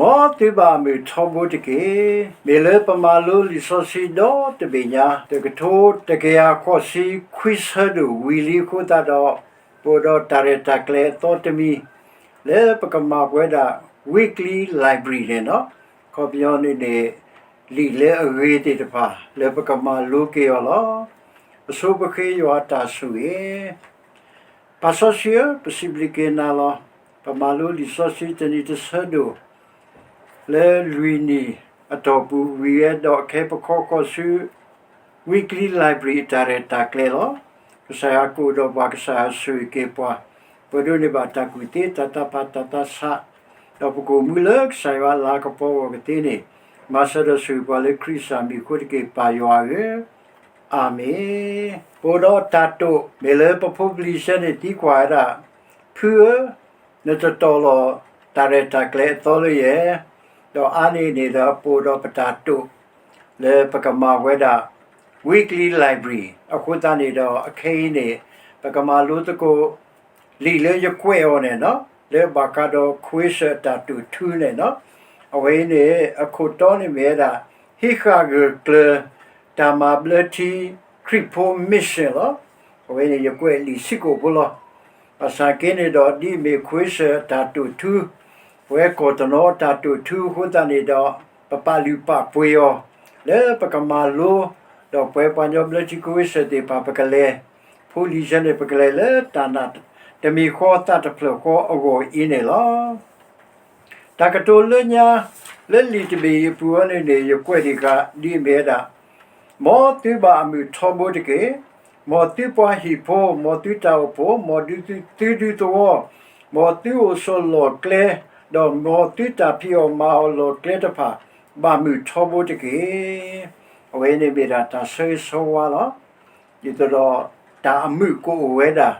မ်သုဘၣ်အမုာ်ထီဘိတက့ၢ်. မ့ၢ်လၢပမၤလိလံာ်စီဆှံဒီတဘ့ၣ်ညါ တကထိတကယၤဃိးဆံခွံဆၢဒိၣ်ဝံၤလံအဃိသတးဒီး, ပအိၣ်ဒီးတၢ်ရဲၣ်တၢ်ကျဲၤအသီတမံၤ လၢပကမၤဝဲဒၣ် weekly library န့ၣ်လီၤ. ခီပညီန့ၣ်န့ၣ် လံာ်လၢအဂ့ၤသ့ၣ်တဖၣ် လၢပကမၤလိက့ၤအီၤလီၤ. အဆိပဃ့ယွၤအတၢ်ဆိၣ်ဂ့ၤ ပၢ်စီဆှံဧၢ, ပစံးဘျုးက့ၤနၤလီၤ. ပမၤလိလံာ်စီဆှံတနံၤတဆၢဒိၣ် လၢလွံၢ်နံၣ်အတီၢ်ပူၤဝံၤဝဲဒီး ခဲပခီဃီၤဆူ Weekly Library အတၢ်ရဲၣ်တၢ်ကျဲၤလီၤ. ကစၢ်ယွၤကအိၣ်ဒီးပှၤ ကစၢ်ယွၤဆိၣ်ဂ့ၤက့ၤပှၤ, ပဒိးန့ၢ်ဘၣ်တၢ်ကူၣ်သ့တၢ်သးဖးတၢ်သးဆး, ဒီးပကအိၣ်မူလၢကစၢ်ယွၤအလၤကပီၤအဂီၢ်ကသ့န့ၣ်, မၤစၢၤဒီးဆိၣ်ဂ့ၤပှၤလၢခရံာ်စၢ်မံၤအဃိတက့ၢ် ပၢ်ယွၤဧၢ, အၤမ့ၣ်. ပအိၣ်ဒီးတၢ်တိာ် မ့ၢ်လၢပဖိပလံၤဆၢန့ၣ်သံကွၢ်ဝဲဒၣ်, ဖုဧၢ, နတတီၢ်လီၤတၢ်ရဲၣ်တၢ်ကျဲၤအသီလၢယဲ, ဒီးအါန့ၢ်န့ၣ်ဒီး ပအိၣ်ဒီးပတၢ်တိာ် လၢပကမၤဝဲဒၣ် Weekly Library အဃိသတးန့ၣ်ဒီး အခဲအံၤန့ၣ် ပကမၤလိသကိး လံာ်လၢယကွဲးအီၤန့ၣ်လီၤ. လၢဘၣ်ဃးဒီးခွ့စၢၣ်အတၢ်တိာ်ထူန့ၣ်လီၤ. အဝဲအံၤန့ၣ် အခိၣ်တီန့ၣ်မ့ၢ်ဝဲဒၣ် ဟံးဃာ်ဂၢၢ်ကျၢၤ တၢ်မၤဘျၢထံခရံာ်ဖိ mission လီၤ. အဝဲန့ၣ်ယကွဲးလံာ်ဆံးကိာ်ဖိလီၤ. ဘၣ်ဆၣ်က့န့ၣ်ဒီး ဒ်အမ့ၢ်ခွ့စၢၣ်အတၢ်တိာ်ထူ ပဝဲကီၢ်တနီၤအတၢ်တိာ်ထူအဃိသတးန့ၣ်ဒီး ပပာ်လုၢ်ပာ်ပှ့ၤအီၤ လၢပကမၤလိ ဒီးပဝဲပှၤကညီဘျၢထံခဝ့စၢၣ်သ့ၣ်တဖၣ်ပကလဲၤ ဖိလံၤဆၢန့ၣ် ပကလဲၤလၢတၢ်နာ်တမံၤဃီသးတဖျၢၣ်ဃီအဂီၢ်အံၤန့ၣ်လီၤ. တၢ်ကတိၤလၢညါ လၢလံာ်တဘ့ၣ်အံၤအပူၤအီၤန့ၣ်န့ၣ် ယကွဲးဒံးဃာ်ဒ်အမ့ၢ်ဝဲဒၣ်, မ်သုဘၣ်အမုာ်ထီဘိတက့ၢ်. မ်သုပှၤဟံၣ်ဖိ, မ်သုတၢ်အိၣ်ဖှိၣ်, မ်သုဒူသဝီ, မ်သုအိၣ်ဆိးလီၢ်ကျဲ, ဒီးမ်သုတၢ်ဖံးအီၣ်မၤအီၣ်လီၢ်ကျဲတဖၣ် ဘၣ်မုာ်ထီဘိတက့ၢ်. အဝဲန့ၣ်မ့ၢ်ဒၣ်တၢ်ဆၢဂ့ၤဆၢဝါလီၤ. ဒ်သိးဒီး တၢ်အမုာ်ကအိၣ်ဝဲဒၣ်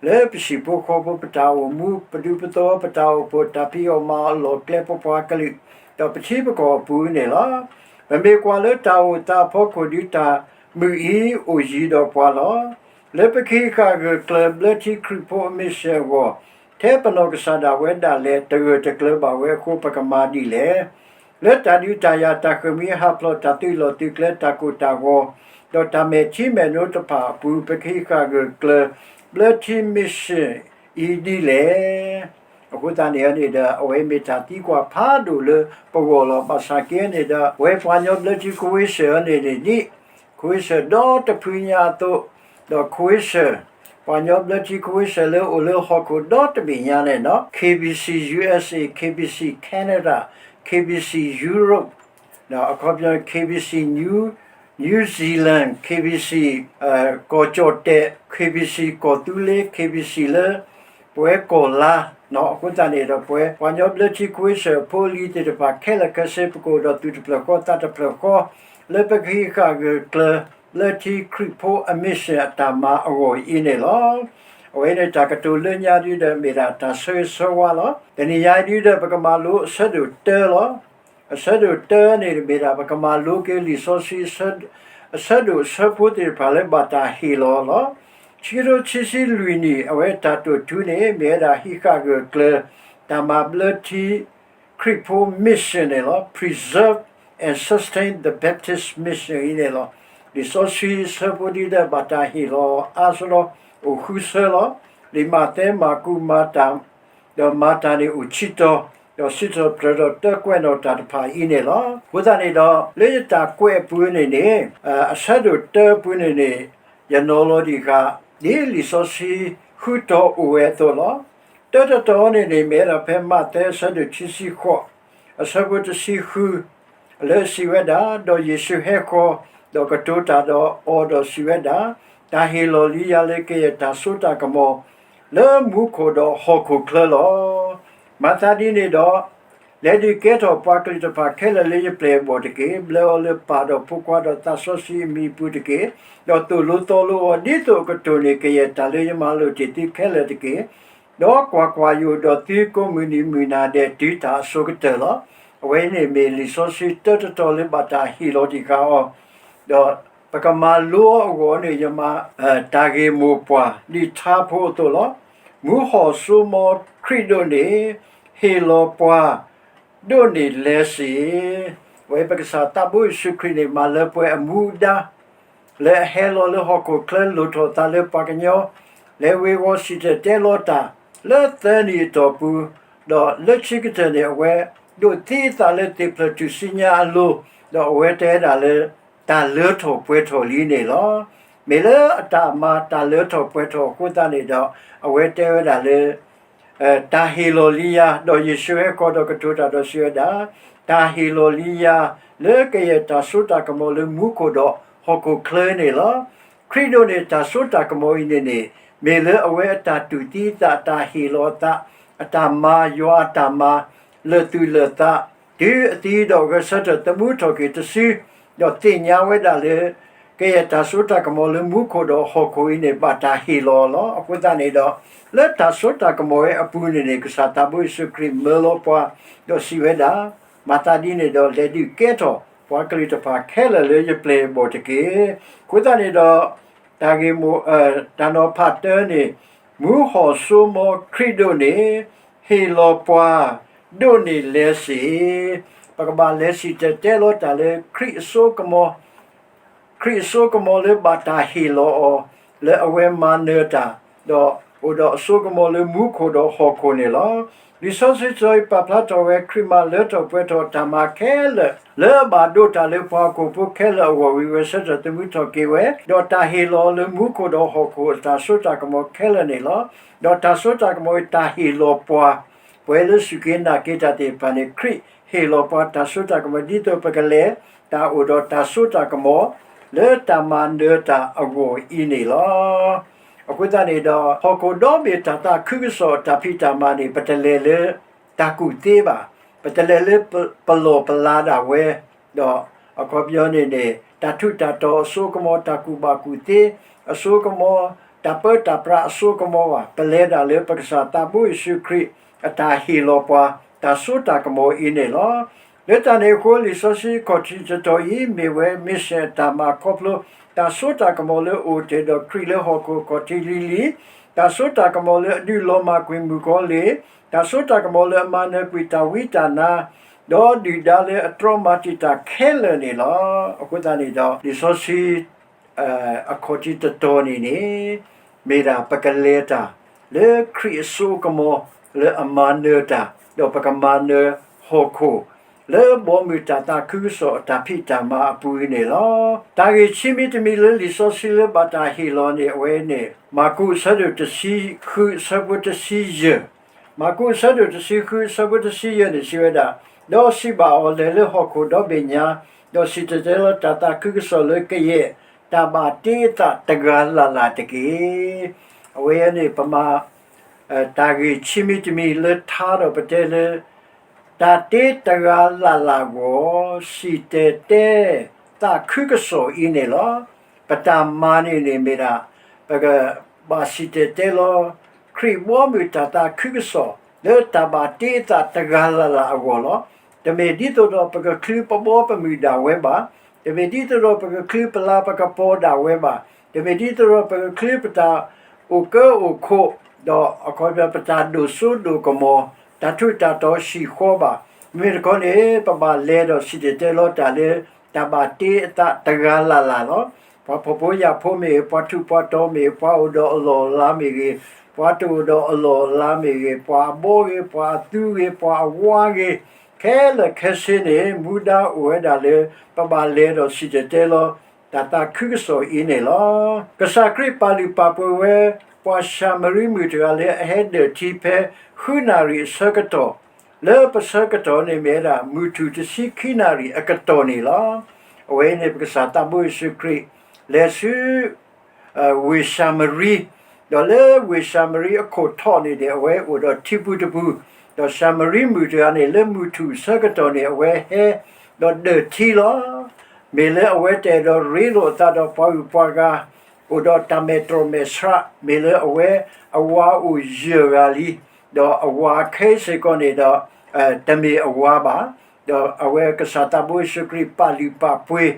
လၢပဟံၣ်ဖိဃီဖိ ပတၢ်အိၣ်မူ ပဒူပသဝီ ပတၢ်အိၣ်ဖှိၣ် တၢ်ဖံးအီၣ်မၤအီၣ်လီၢ်ကျဲ ပပှၤကလုာ် ဒီးပထံပကီၢ်အပူၤန့ၣ်လီၤ. ပမ့ၢ်ကွၢ်လၢတၢ်အိၣ်သးအဖီခိၣ်ဒု တၢ်မုာ်အံၤအိၣ်ယံၤဒီးပှၤလီၤ. လၢပကဟံးဃာ်ဂၢၢ်ကျၢၤဘျၢထံခရံာ်ဖိအ mission အဂီၢ်, ထဲပနီၢ်ကစၢ်ဒၣ်ဝဲဒၣ်လဲာ် တဂၢၢ်တကျၢၤဘၣ်ဝဲအဃိ ပကမၤဒ်လဲၣ်. လၢတၢ်ဒုးတၢ်ယၤ တၢ်ဃၢၤမှံဟးဖျိး တၢ်သုးလီၢ်သုးကျဲ တၢ်ကိၢ်တၢ်ဂီၤ ဒီးတၢ်မဲာ်ထံမဲာ်နိတဖၣ်အပူၤ ပကဟံးဃာ်ဂၢၢ်ကျၢၤ ဘျၢထံ mission အံၤဒ်လဲၣ်. အဃိသတးန့ၣ်န့ၣ်ဒီး အဝဲမ့ၢ်တၢ်သံကွၢ်ဖးဒိၣ်လၢပဂီၢ်လီၤ. ဘၣ်ဆၣ်က့န့ၣ်ဒီး ပဝဲပှၤကညီဘျၢထံခဝ့စၢၣ်န့ၣ်န့ၣ် ဒ် ခဝ့စၢၣ်ဒီတဖုညါအသိး, ဒီးခဝ့စၢၣ် ပှၤကညီဘျၢထံခဝ့စၢၣ်လၢအိၣ်လၢဟီၣ်ခိၣ်ဒီတဘ့ၣ်ညါန့ၣ်လီၤ. K B C U S A, K B C Canada, K B C Europe, ဒီးအခီပညီ K B C New, New Zealand, K B C ကီၢ်ကၠီၣ်တဲာ်, K B C ကီၢ်သူလ့ၤ, K B C လၢ ပဝဲကီၢ်လါ, အဃိသတးန့ၣ်ဒီး ပဝဲပှၤကညီဘျၢထံခဝ့စၢၣ်ဖိအလံၤသ့ၣ်တဖၣ်ခဲလၢာ်ခဲဆ့ ပကအိၣ်ဒီးသူၣ်တဖျၢၣ်ဃီသးတဖျၢၣ်ဃီ လၢပကဟံးဃာ်ဂၢၢ်ကျၢၤ ဘျၢထံခရံာ်ဖိအ mission အတၢ်မၤအဂီၢ်အံၤန့ၣ်လီၤ. အဝဲန့ၣ်တၢ်ကတိၤလၢညါဒ်ဒီး မ့ၢ်ဒၣ်တၢ်ဆၢဂ့ၤဆၢဝါလီၤ. တနံၤညါအံၤဒ်ဒီး ပကမၤလိအဆၢဒိၣ်တၢလီၤ. အဆၢဒိၣ်တၢန့ၣ် မ့ၢ်ဒၣ်ပကမၤလိက့ၤလံာ်စီဆှံ အဆၢဒိၣ်အဆၢဖိသ့ၣ်တဖၣ်လၢဘၣ်တၢ်ဟ့ၣ်လီၤလီၤ. ခံကထိခံဆံလွံၢ်နံၣ် အဝဲတၢ်တိာ်ထူန့ၣ် မ့ၢ်ဝဲဒၣ်ဟံးဃာ်ဂၢၢ်ကျၢၤ တၢ်မၤဘျၢထံခရံာ်ဖိ mission န့ၣ်လီၤ. Preserve and sustain the Baptist mission အံၤန့ၣ်လီၤ. လံာ်စီဆှံအဆၢဖိဒ်ဒီး ဘၣ်တၢ်ဟ့ၣ်လီၤအါဆၢလီၤ အိၣ်ဃုဆၢလီၤ. လံာ်မးသဲ မၢ်ကူး မၤတၢ် ဒီးမၤတၢ်န့ၣ်အိၣ်ခံတီၤ, ဒီးစံးထီၣ်ပတြၢၤဒီးတၢ်ကွဲးနီၣ်တၢ်တဖၣ်အံၤန့ၣ်လီၤ. အဃိသတးန့ၣ်ဒီး လၢယတၢ်ကွဲးအပူၤန့ၣ်န့ၣ် အဆၢဒိၣ်တၢအပူၤန့ၣ်န့ၣ် ယနီၤလီၤဒံးဃာ် ဒ်လံာ်စီဆှံဃုတီၤအိၣ်ဝဲအသိးလီၤ. တၢတတီၤန့ၣ်န့ၣ် မ့ၢ်ဝဲဒၣ်ဖဲမးသဲအဆၢဒိၣ်ခံဆံဃိး အဆၢဖိတဆံဃု လၢစံးဝဲဒၣ်, ဒီးယ့ၣ်ၡူးဟဲဃီၤ, ဒီးကတိၤတၢ်ဒီးအီၤဒီးစံးဝဲဒၣ်, တၢ်ဟ့ၣ်လီၤလံယၤလၢကယဲၢ်တၢ်စိတၢ်ကမီၤ လၢမူခိၣ်ဒီးဟီၣ်ခိၣ်ချၢလီၤ. မၤသးဒ်န့ၣ်ဒီး လဲၤဒုးကဲထီၣ်ပှၤကလုာ်တဖၣ်ခဲလၢာ်လၢယပျဲၢ်အဘီၣ်တက့ၢ်. ဘျၢအီၤလၢပၢ်ဒီးဖိခွါဒီးသးစီဆှံအမံၤအပူၤတက့ၢ်. ဒီးသိၣ်လိသီလိအီၤ ဒ်သိးအကတိၢ်န့ၢ်ကယဲၢ်တၢ်လၢယမၤလိာ်တ့ၢ်သုခဲလၢာ်တက့ၢ်. ဒီးကွၢ်ကွၢ်, ယအိၣ်ဒီးသုကိးမုၢ်နံၤမုၢ်နၤဒဲး တုၤတၢ်အစိၤကတၢၢ်လီၤ. အဝဲန့ၣ်မ့ၢ်လံာ်စီဆှံတၢတတီၤလၢဘၣ်တၢ်ဟ့ၣ်လီၤတံၢ်ဃာ်အီၤ, ဒီးပကမၤလိအီၤအဂီၢ်န့ၣ် ယမၤ တၢ်ဂ့ၢ်မိၢ်ပှၢ် ဒ်ထါဖိအသိးလီၤ. မူဟီၣ်စိမီခရံာ်ဒိၣ်န့ၣ် ဟ့ၣ်လီၤပှၤ ဒိးန့ၢ်လဲၤစ့ၢ်. အဝဲပကစၢ်သးဘိယ့ၣ်ၡူးခရံာ်န့ၣ် မၤလၢပှဲၤအမူဒါ လၢအဟဲလီၤလၢဟီၣ်ခိၣ်ချၢ လိၣ်ထီၣ်သးလၢပှၤကညီ လဲၤဝ့ၤဝီၤစံၣ်တဲၤတဲလီၤတၢ် လၢသၢနံၣ်အတီၢ်ပူၤ, ဒီးလၢခံကတၢၢ်န့ၣ် အဝဲဒိးသံအသးလၢသ့ၣ်ဖျၢၣ်ထူၣ်စုညါအလိၤ, ဒီးအဝဲတဲဝဲဒၣ်လၢ တၢ်လၢထီၣ်ပှဲၤထီၣ်လံန့ၣ်လီၤ. မ့ၢ်လၢအတၢ်မၤတၢ်လၢထီၣ်ပှဲၤထီၣ်အဃိသတးန့ၣ်ဒီး အဝဲတဲဝဲဒၣ်လၢ တၢ်ဟ့ၣ်လီၤလံယၤ, ဒီးယ့ၣ်ၡူးဟဲဃီၤဒီးကတိၤတၢ်ဒီးစံးဝဲဒၣ်, တၢ်ဟ့ၣ်လီၤလံယၤ လၢကယဲၢ်တၢ်စိတၢ်ကမီၤလၢမူခိၣ်ဒီးဟီၣ်ခိၣ်ချၢန့ၣ်လီၤ. ခရံာ်ဒိးန့ၢ်တၢ်စိတၢ်ကမီၤအံၤန့ၣ်န့ၣ် မ့ၢ်လၢအဝဲအတၢ်တူၢ်သံအသး, အတၢ်ဟ့ၣ်လီၤအသး, အတၢ်မၤယွၤအတၢ်မၤ လၢာ်သူၣ်လၢာ်သး တုၤအသံဒီးဂဲၤဆၢထၢၣ်သမူထီၣ်က့ၤတစု, ဒီးသ့ၣ်ညါဝဲဒၣ်လၢ ကယဲၢ်တၢ်စိတၢ်ကမီၤလၢမူခိၣ်ဒီးဟီၣ်ခိၣ်အံၤန့ၣ် ဘၣ်တၢ်ဟ့ၣ်လီၤလီၤ. အဃိသတးန့ၣ်ဒီး လၢတၢ်စိတၢ်ကမီၤဝဲအပူၤန့ၣ်န့ၣ် ကစၢ်သးဘိယ့ၣ်ၡူးခရံာ်မၢလီၤပှၤ, ဒီးစံးဝဲဒၣ်, မၤသးဒ်န့ၣ်ဒီး လဲၤဒုးကဲထီၣ်ပှၤကလုာ်တဖၣ်ခဲလၢာ်လၢယပျဲၢ်အဘီၣ်တက့ၢ်. အဃိသတးန့ၣ်ဒီး တၢ်ဂ့ၢ်မိၢ် တၢ်နီၤဖးတၢန့ၣ်, မူဟီၣ်စိမီခရံာ်ဒိးန့ၢ်, ဟ့ၣ်လီၤပှၤ, ဒိးန့ၢ်လဲၤစ့ၢ်. ပကဘၣ်လဲၤစံၣ်တဲၤတဲလီၤတၢ်လၢခရံာ်အစိကမီၤ, ခရံာ်အစိကမီၤလၢဘၣ်တၢ်ဟ့ၣ်လီၤအီၤ, လၢအဝဲမၤနၢၤတၢ်, ဒီးအိၣ်ဒီးအစိကမီၤလၢမူခိၣ်ဒီးဟီၣ်ခိၣ်န့ၣ်လီၤ. လံာ်စီဆှံတဆၢအံၤပာ်ဖျါထီၣ်ဝဲ ခရံာ်မၤလၢထီၣ်ပှဲၤထီၣ်တၢ်မၤခဲလၢာ် လၢအဘၣ်ဒိးတၢ်လၢပှၤဟီၣ်ခိၣ်ဖိခဲလၢာ်အဂီၢ်ဝံၤ ဂဲၤဆၢထၢၣ်သမူထီၣ်က့ၤဝဲ, ဒီးတၢ်ဟ့ၣ်လီၤလၢမူခိၣ်ဒီးဟီၣ်ခိၣ်အတၢ်စိတၢ်ကမီၤခဲလၢာ်န့ၣ်လီၤ. ဒီးတၢ်စိတၢ်ကမီၤအံၤ တၢ်ဟ့ၣ်လီၤပှၤ, ပှၤလၢစူၢ်က့ၤနာ်က့ၤတၢ်သ့ၣ်တဖၣ်န့ၣ် ခရံာ်ဟ့ၣ်လီၤပှၤတၢ်စိတၢ်ကမီၤ ဒ်သိးပကလဲၤ တၢ်အိၣ်ဒီးတၢ်စိတၢ်ကမီၤ လၢတၢ်မၤနၢၤတၢ်အဂီၢ်အံၤန့ၣ်လီၤ. အဃိသတးန့ၣ်ဒီး ဟီၣ်ခိၣ်ဒီဘ့ၣ်တၢ်သးခုကစီၣ်အတၢ်ဖံးတၢ်မၤန့ၣ် ပတလဲၤလၢ တၢ်ကူၣ်သ့ဘၣ်, ပတလဲၤလၢပလီၢ်ပလၤဒၣ်ဝဲ, ဒီးအခီပညီန့ၣ်န့ၣ် တၢ်ထူးတၢ်တီၤအစိကမီၤ တၢ်ကူၣ်ဘၣ်ကူၣ်သ့အစိကမီၤ တၢ်ပၢတၢ်ပြးအစိကမီၤဘၣ်, ပလဲၤဒၣ်လၢပကစၢ်သးဘိယ့ၣ်ၡူးခရံာ် အတၢ်ဟ့ၣ်လီၤပှၤ တၢ်စိတၢ်ကမီၤအံၤန့ၣ်လီၤ. လၢတၢ်န့ၣ်အဃိ လံာ်စီဆှံခီၣ်ထံးတတီၤအံၤ မ့ၢ်ဝဲ mission အတၢ်မၤခီဖျိ တၢ်စိတၢ်ကမီၤလၢအိၣ်တ့ၢ်ဒီးခရံာ်လၢဟီၣ်ခိၣ်ခီၣ်ထံးလံၤလံၤ, တၢ်စိတၢ်ကမီၤလၢအဒုးလီၤမၢ်ကွံာ်မုၣ်ကီၤလံၢ်, တၢ်စိတၢ်ကမီၤလၢအမၤနၢၤကွံာ်တၢ်ဝံတၢ်နါ, ဒီးဒုၣ်ဒါလၢအတြီမၤတံာ်တာ်ခဲလၢာ်န့ၣ်လီၤ. အဃိသတးန့ၣ်ဒီး လံာ်စီဆှံ အခီၣ်ထံးတတီၤန့ၣ်န့ၣ် မ့ၢ်ဒၣ်ပကလဲၤတၢ် လၢခရံာ်အစိကမီၤ လၢအမၤနၢၤတၢ် ဒီးပကမၤနၢၤဟီၣ်ခိၣ် လၢဘီမုၢ်တၢ်သးခုကစီၣ်အတၢ်ဖံးတၢ်မၤအပူၤအံၤန့ၣ်လီၤ. တၢ်ဂ့ၢ်ခံမံၤတမံၤလၢလံာ်စီဆှံလၢဘၣ်တၢ်ဟ့ၣ်လီၤန့ၣ် အဝဲန့ၣ် မၢ်ကူးအဆၢဒိၣ်တဆံဃုအဆၢဖိတဆံယဲၢ်, မၢ်ကူးအဆၢဒိၣ်တဆံဃုအဆၢဖိတဆံယဲၢ်န့ၣ် စံးဝဲဒၣ်, ဒီးစံးဘၣ်အီၤ, လဲၤလၢဟီၣ်ခိၣ်ဒီဘ့ၣ်ညါ, ဒီးစံၣ်တဲၤတဲလီၤတၢ်သးခုကစီၣ်လၢကယဲၢ်တၢ်ဘၣ်တ့အသးတဂၤလၢ်လၢ်တက့ၢ်. အဝဲန့ၣ် ပမၤ တၢ်ဂ့ၢ်ခံမံၤတမံၤလၢထါဒီးပတဲလၢ တၢ်တ့တဂၤလၢ်လၢ်အဂီၢ် စံၣ်တဲၤတဲ သးခုကစီၣ်အံၤန့ၣ်လီၤ. ပတၢ်မၤန့ၣ်န့ၣ်မ့ၢ်ဒၣ် ပကဘၣ်စံၣ်တဲၤတဲလီၤ ခရံာ်ဘီမုၢ်တၢ်သးခုကစီၣ် လၢတၢ်ဘၣ်တ့အသးတဂၤလၢ်လၢ်အဂီၢ်လီၤ. တမ့ၢ်ဒ်သိးဒီးပကချုးပဘီပမုၢ်ဒၣ်ဝဲဘၣ်, တမ့ၢ်ဒ်သိးဒီးပကချုးပလၤပကပီၤဒၣ်ဝဲဘၣ်, တမ့ၢ်ဒ်သိးဒီးပကချုးပတၢ်အိၣ်ကၢအိၣ်ခိး ဒီးအခီပညီပတၢ်ဒိၣ်စိဒိၣ်ကမီၤ တၢ်ထူးတၢ်တီၤဟံၣ်ဃီဘၣ်. မ့မ့ၢ်တခီန့ၣ် ပဘၣ်လဲၤဒီးစံၣ်တဲၤတဲလီၤတၢ်လၢ တၢ်ဘၣ်တ့အသးတဂၤလၢ်လၢ်လီၤ. ပှၤဖှီၣ်ဖိယာ်ဖိမ့ၢ်ဂ့ၤ, ပှၤထူးပှၤတီၤမ့ၢ်ဂ့ၤ, ပှၤအိၣ်ဒီးအလီၢ်အလၤမ့ၢ်ဂ့ၤ, ပှၤတအိၣ်ဒီးအလီၢ်အလၤမ့ၢ်ဂ့ၤ, ပှၤအဘီဂ့ၤ, ပှၤအသူဂ့ၤ, ပှၤအဝါဂ့ၤ, ခဲလၢာ်ခဲဆ့န့ၣ် မူဒါအိၣ်ဝဲဒၣ်လၢ ပဘၣ်လဲၤဒီးစံၣ်တဲၤတဲလီၤ တၢ်သးခုကစီၣ်အံၤန့ၣ်လီၤ. ကစၢ်ခရံာ်ပာ်လုၢ်ပာ်ပှ့ၤဝဲ ပှၤၡၤမရံမုၣ်တဂၤလၢအဟဲဒၢၣ်ထံဖဲဃုနၣ်ရံၣ်အဆၢကတီၢ်, လၢပဆၢကတီၢ်န့ၣ်မ့ၢ်ဝဲဒၣ် မုၢ်ထူၣ်တဆံခံနၣ်ရံၣ်အကတီၢ်န့ၣ်လီၤ. အဝဲအံၤန့ၣ် ပကစၢ်သးဘိယ့ၣ်ၡူးခရံာ် လဲၤဆူ ဝ့ၢ်ၡၤမရံ, ဒီးလၢဝ့ၢ်ၡၤမရံအခိၣ်ထီၣ်န့ၣ်န့ၣ် အဝဲအိၣ်ဒီးထံပူၤတပူၤ, ဒီးၡၤမရံမုၣ်တဂၤန့ၣ် လၢမုၢ်ထူၣ်အဆၢကတီၢ်န့ၣ် အဝဲဟဲဒီးဒၢၣ်ထံလီၤ. မ့ၢ်လၢအဝဲတအဲၣ်ဒိးရ့လိာ်အသးဒီးပှၤဂုၤပှၤဂၤ, အိၣ်ဒီးတၢ်မဲာ်တြီၢ်မဲာ်ဆှး, မ့ၢ်လၢအဝဲအဝၤအိၣ်ယဲၢ်ဂၤလံ, ဒီးအဝၤခဲအံၤစ့ၢ်ကီးန့ၣ်ဒီး တမ့ၢ်အဝၤဘၣ်. ဒီးအဝဲကစၢ်သးဘိယ့ၣ်ၡူးခရံာ်ပာ်လုၢ်ပာ်ပှ့ၤ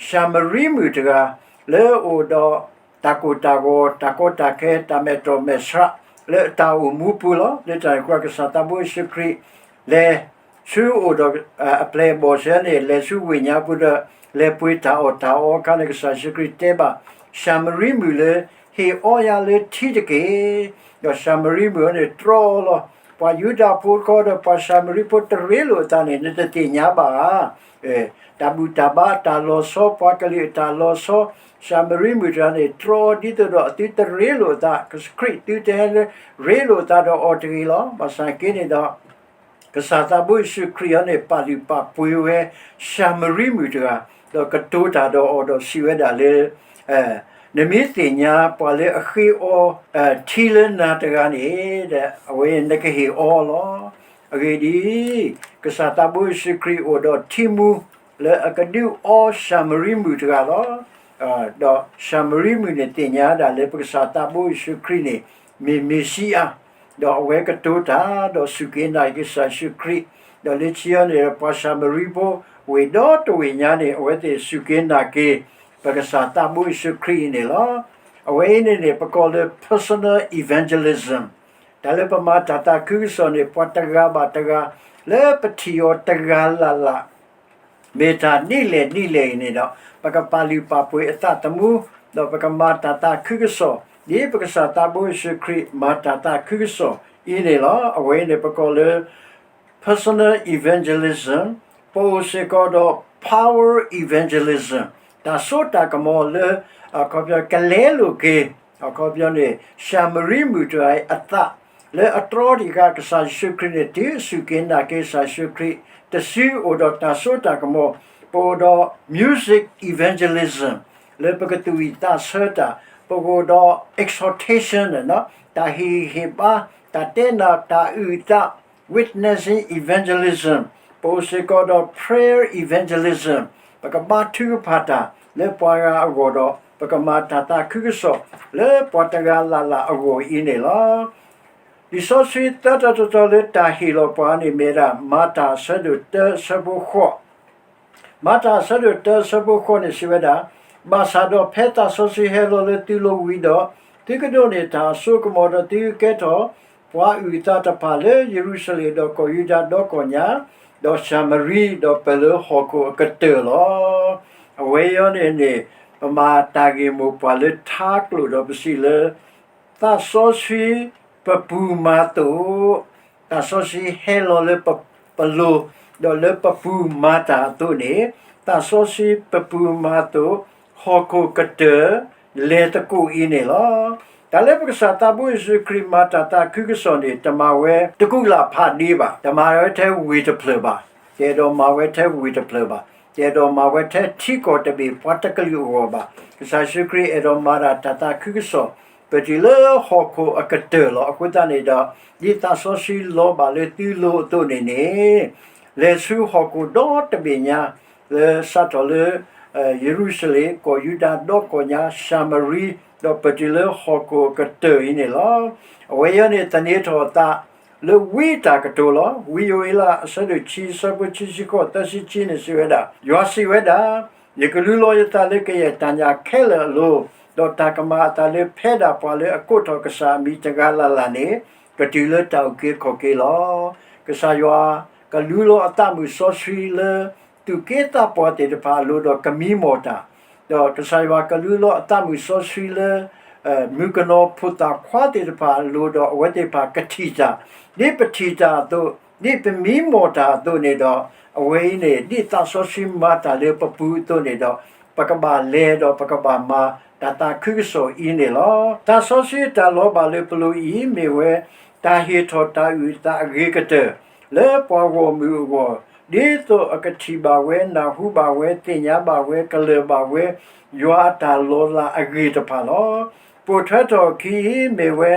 ၡၤမရံမုၣ်တဂၤ လၢအအိၣ်ဒီးတၢ်ကိၢ်တၢ်ဂီၤ တၢ်ကီတၢ်ခဲ တၢ်မဲာ်တြီၢ်မဲာ်ဆှး လၢအတၢ်အိၣ်မူပူၤလီၤ. လၢတၢ်န့ၣ်အဃိ ကစၢ်သးဘိယ့ၣ်ၡူးခရံာ် လဲၤ ဆူအိၣ်ဒီးအပျဲၢ်အဘီၣ်စ့ၢ်န့ၣ် လဲၤဆူဝ့ၢ်ညါပူၤဒီး လဲၤပှ့ၤတၢ်အီၣ်တၢ်အီအခါန့ၣ် ကစၢ်ယ့ၣ်ၡူးခရံာ်တဲဘၣ် ၡၤမရံမုၣ်လၢ ဟ့ၣ်အီယၤလၢထံတက့ၢ်. ဒီးၡၤမရံမုၣ်အံၤန့ၣ် တြီလီၤ. ပှၤယူဒၤဖိတခီဒီးပှၤၡၤမရံဖိတရ့လိာ်အသးန့ၣ် နတသ့ၣ်ညါဘၣ်ဧါ. တၢ်ဘူၣ်တၢ်ဘါအတၢ်လီၤဆီ ပှၤကလုာ်အတၢ်လီၤဆီ, ၡၤမရံမုၣ်တဂၤန့ၣ် တြီဒ်သိးဒီးသုတရ့လိာ်အသး, ခရံာ်သုတဟဲလၢ ရ့လိာ်အသးဒီးအီၤတဂ့ၤလီၤ. ဘၣ်ဆၣ်က့န့ၣ်ဒီး ကစၢ်သးဘိယ့ၣ်ၡူးခရံာ်အံၤန့ၣ် ပာ်လုၢ်ပာ်ပှ့ၤဝဲ ၡၤမရံမုၣ်တဂၤ, ဒီးကတိၤတၢ်ဒီးအီၤဒီးစံးဝဲဒၣ်လၢ နမ့ၢ်သ့ၣ်ညါပှၤလၢအဃ့အီ ထံလၢနၤတဂၤန့ၣ် အဝဲနကဟ့ၣ်အီလီၤ. အဂ့ၢ်ဒ်အံၤ, ကစၢ်သးဘိယ့ၣ်ၡူးခရံာ်အိၣ်ဒီးထံမူ လၢအကဒုးအီၡၤမရံမုၣ်တဂၤလီၤ. ဒီးၡၤမရံမုၣ်န့ၣ်သ့ၣ်ညါဒၣ်လၢပကစၢ်သးဘိယ့ၣ်ၡူးခရံာ်န့ၣ် မ့ၢ်မ့ၣ်ၡံအၤ, ဒီးအဝဲကတိၤတၢ်ဒီးစူၢ်က့ၤနာ်က့ၤကစၢ်ယ့ၣ်ၡူးခရံာ်, ဒီးလၢခံအံၤန့ၣ် ပှၤၡၤမရံဖိ ဝ့ၢ်ဒီတဝ့ၢ်ညါန့ၣ် အဝဲသ့ၣ်စူၢ်က့ၤနာ်က့ၤ ပကစၢ်သးဘိယ့ၣ်ၡူးခရံာ်အံၤန့ၣ်လီၤ. အဝဲအံၤန့ၣ်န့ၣ် ပကိးလၢ personal evangelism, တၢ်လၢပမၤတၢ်သးခုကစီၣ်န့ၣ် ပှၤတဂၤဘၣ်တဂၤ လၢပထံၣ်အီၤတဂၤလၢ်လၢ် မ့ၢ်တၢ်ဒ်လဲၣ်ဒ်လဲၣ်အံၤန့ၣ်ဒီး ပကပာ်လုၢ်ပာ်ပှ့ၤအသးသမူ, ဒီးပကမၤတၢ်သးခုကစီၣ် ဒ်ပကစၢ်သးဘိယ့ၣ်ၡူးခရံာ်မၤတၢ်သးခုကစီၣ်အံၤန့ၣ်လီၤ. အဝဲအံၤန့ၣ် ပကိးလၢ personal evangelism, ပအိၣ်စ့ၢ်ကီးဒီး power evangelism, တၢ်စိတၢ်ကမီၤလၢ အခီပညီကလဲလိာ်က့ၤ အခီပညီန့ၣ် ၡၤမရံမုၣ်တဂၤအံၤအသး လၢအတြီတံၢ်ဃာ်ကစၢ်ယ့ၣ်ၡူးခရံာ်န့ၣ် တုၤအစူၢ်က့ၤနာ်က့ၤကစၢ်ယ့ၣ်ၡူးခရံာ်, တစုအိၣ်ဒီးတၢ်စိတၢ်ကမီၤ, ပအိၣ်ဒီး music evangelism, လၢပကသူၣ်ဝံၣ်သးဆၢတၢ်, ပကအိၣ်ဒီး exhortation, တၢ်ဟ့ၣ်ဂံၢ်ဟ့ၣ်ဘါ, တၢ်တဲနၢ်တၢ်အုၣ်အသး witnessing evangelism, ပအိၣ်စ့ၢ်ကီးဒီး prayer evangelism, ပကဘါထုကဖၣ်တၢ်လၢပှၤဂၤအဂီၢ်ဒီး ပကမၤတၢ်သးခုကစီၣ် လၢပှၤတဂၤလၢ်လၢ်အဂီၢ်အံၤန့ၣ်လီၤ. လံာ်စီဆှံသၢတီၤတတီၤလၢတၢ်ဟ့ၣ်လီၤပှၤန့ၣ်မ့ၢ်ဝဲဒၣ် မၤတၢ်အဆၢဒိၣ်တၢအဆၢဖိဃိး, မၤတၢ်အဆၢဒိၣ်တၢအဆၢဖိဃိးန့ၣ်စံးဝဲဒၣ်, ဘၣ်ဆၣ်ဒီးဖဲသးစီဆှံဟဲလီၤလၢသုလိၤဝံၤဒီး, သုကဒိးန့ၢ်တၢ်အစိကမီၤဒီးသုကကဲထီၣ် ပှၤအုၣ်အသးတဖၣ်လၢယရူၤၡလ့ၣ်ဒီးကီၢ်ယူဒၤဒီကီၢ်ညါ, ဒီးၡၤမရံဒီးပၢၢ်လၢဟီၣ်ခိၣ်အကတၢၢ်လီၤ. အဝဲအံၤန့ၣ်န့ၣ် ပမၤတၢ်ဂ့ၢ်မိၢ်ပှၢ်လၢထါကျိာ်ဒီးပစံးလၢ သးစီဆှံပပူၤမၤသိး, သးစီဆှံဟဲလီၤလၢပလိၤ, ဒီးလၢပပူၤမၤတၢ်အသိးန့ၣ်, သးစီဆှံပပူၤမၤသိး ဟီၣ်ခိၣ်ကတၢၢ်လဲၤသကိးအံၤန့ၣ်လီၤ. တၢ်လၢပကစၢ်သးဘိယ့ၣ်ၡူးခရံာ်မၤတၢ်သးခုကစီၣ်န့ၣ် တမၤဝဲတကူာ်လၢ်ဖးဒ့ဘၣ်, တမၤဝဲထဲဝ့ၢ်တဖျၢၣ်ဘၣ်, တအဲၣ်ဒိးမၤဝဲထဲဝ့ၢ်တဖျၢၣ်ဘၣ်, တအဲၣ်ဒိးမၤဝဲထဲထံကီၢ်တဘ့ၣ်ပှၤတကလုာ်အဂီၢ်ဘၣ်. ကစၢ်ယ့ၣ်ၡူးခရံာ်အဲၣ်ဒိးမၤတၢ်တၢ်သးခုကစီၣ် ပတုၤလၢဟီၣ်ခိၣ်အကတၢၢ်လီၤ. အဃိသတးန့ၣ်ဒီး ဒ်သးစီဆှံလီၤဘၣ်လၢသုလိၤအသိးန့ၣ်န့ၣ်, လဲၤဆူဟီၣ်ခိၣ်ဒီတဘ့ၣ်ညါ, လၢစးထီၣ်လၢ ယရူၤၡလ့ၣ်, ကီၢ်ယူဒၤဒီကီၢ်ညါ, ၡၤမရံ, ဒီးပတုၤလၢဟီၣ်ခိၣ်အကတၢၢ်အံၤန့ၣ်လီၤ. အဝဲအံၤန့ၣ် သန့ၤထီၣ်အသးလၢဝံတၢ်ကတိၤလီၤ. ဝံယိၤအ့လး အဆၢဒိၣ်ခံ အဆၢဖိခံဆံဃိး သၢဆံခံန့ၣ်စံးဝဲဒၣ်, ယွၤစံးဝဲဒၣ်, ယကလူလီၤယသးလၢကယဲၢ်တၢ်ညၣ်ခဲလၢာ်အလိၤ, ဒီးတၢ်ကမၤအသးလၢဖဲဒၣ်ပှၤလၢအကိးထီၣ်ကစၢ်အမံၤတဂၤလၢ်လၢ်န့ၣ်, ပတုၤလၢတၢ်အုၣ်က့ၤခီၣ်က့ၤလီၤ. ကစၢ်ယွၤကလူလီၤအသးမုၣ်စီဆှံလၢ သူၣ်က့သးပှၢ်သ့ၣ်တဖၣ်အလိၤဒီးကမံမီၢ်တၢ်, ဒီးကစၢ်ယွၤကလူလီၤအသးမုၣ်စီဆှံလၢ မုၣ်ကနီၤဖိသၣ်ခွါသ့ၣ်တဖၣ်အလိၤဒီးအဝဲသ့ၣ်တဖၣ်ကထံၣ်တၢ်, ဒ်ပထံၣ်တၢ်အသိး, ဒ်ပမံမီၢ်တၢ်အသိးန့ၣ်ဒီး, အဝဲအံၤန့ၣ် ဒ်သးစီဆှံမၤတၢ်လၢပပူၤအသိးန့ၣ်ဒီး, ပကဘၣ်လဲၤဒီးပကဘၣ်မၤတၢ်သးခုကစီၣ်အံၤန့ၣ်လီၤ. သးစီဆှံအတၢ်လီၤဘၣ်လၢပလိၤအံၤ မ့ၢ်ဝဲ တၢ်ဟ့ၣ်ထီၣ်တၢ်အုၣ်အသးအဂ့ၤကတၢၢ် လၢပှၤဂီၢ်မုၢ်အဂီၢ်, ဒ်သိးအကထံၣ်ဘၣ်ဝဲ, နၢ်ဟူဘၣ်ဝဲ, သ့ၣ်ညါဘၣ်ဝဲ, ကလၢၢ်ဘၣ်ဝဲ, ယွၤအတၢ်လီၤလးအဂ့ၢ်တဖၣ်လီၤ. ပိာ်ထွဲထီၣ်အခံအံၤ မ့ၢ်ဝဲ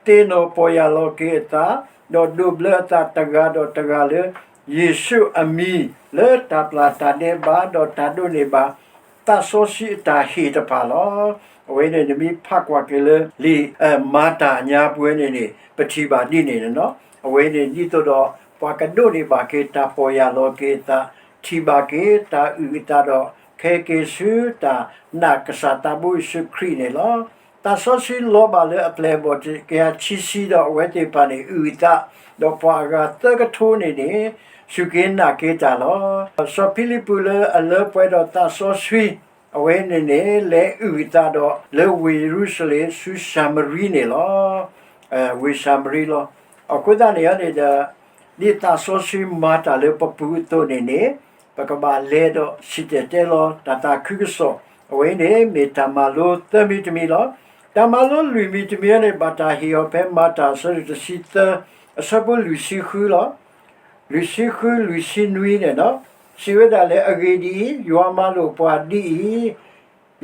သ့ၣ်နီၣ်ပီၢ်ယၢ်လီၤက့ၤအသး, ဒီးဒိးဘျၢအသးတဂၤဒီးတဂၤလၢ ယ့ၣ်ၡူးအမံၤ လၢတၢ်ပျၢ်တၢ်ဒဲးဘး ဒီးတၢ်ဒိးန့ၢ်ဘၣ် သးစီဆှံအတၢ်ဟ့ၣ်တဖၣ်လီၤ. အဝဲန့ၣ် နမ့ၢ်ဖးကွၢ်က့ၤလၢ လံာ်မၤတၢ်အညါပှဲၤန့ၣ်န့ၣ် ပထံၣ်ဘၣ်ဒ်န့ၣ်န့ၣ်လီၤ. အဝဲန့ၣ်ဒ်သိးဒီး ပှၤကဒိးန့ၢ်ဘၣ်က့ၤတၢ်ပီၢ်ယၢ်လီၤက့ၤအသး, ထံၣ်ဘၣ်က့ၤတၢ်အုၣ်အသးဒီး ခဲက့ၤဆူတၢ်နာ်ကစၢ်သးဘိယ့ၣ်ၡူးခရံာ်န့ၣ်လီၤ. သးစီဆှံလီၤဘၣ်လၢအပျဲၢ်အဘီၣ်တကယၤခံဆံဒီးအဝဲသ့ၣ်တဖၣ်န့ၣ် အုၣ်အသး, ဒီးပှၤအဂၤသၢကထိန့ၣ်န့ၣ် စူၢ်က့ၤနာ်က့ၤတၢ်လီၤ. စီၤဖံလံးပူးလၢအလၢပှဲၤဒီးသးစီဆှံ အဝဲန့ၣ်န့ၣ် လဲၤအုၣ်အသးဒီးလၢဝ့ၢ်ယရူၤၡလ့ၣ်ဆူၡၤမရံန့ၣ်လီၤ. ဝ့ၢ်ၡၤမရံလီၤ. အဃိသတးန့ၣ်န့ၣ်ဒီး ဒ်သးစီဆှံမၤတၢ်လၢပပူၤအသိးန့ၣ်န့ၣ် ပကဘၣ်လဲၤဒီးစံၣ်တဲၤတဲလီၤတၢ်သးခုကစီၣ်. အဝဲအံၤန့ၣ် မ့ၢ်တၢ်မၤလိသၢမံၤတမံၤလီၤ. တၢ်မၤလိလွံၢ်မံၤတမံၤန့ၣ် ဘၣ်တၢ်ဟ့ၣ်အီၤဖဲမၤတၢ်အဆၢဒိၣ်တဆံသၢ အဆၢဖိလွံၢ်ဆံဃုလီၤ. လွံၢ်ဆံဃု လွံၢ်ဆံနွံန့ၣ်လီၤ. စံးဝဲဒၣ်လၢ အဂ့ၢ်ဒ်အံၤ, ယွၤမၤလိာ်ပှၤဒ်အံၤ,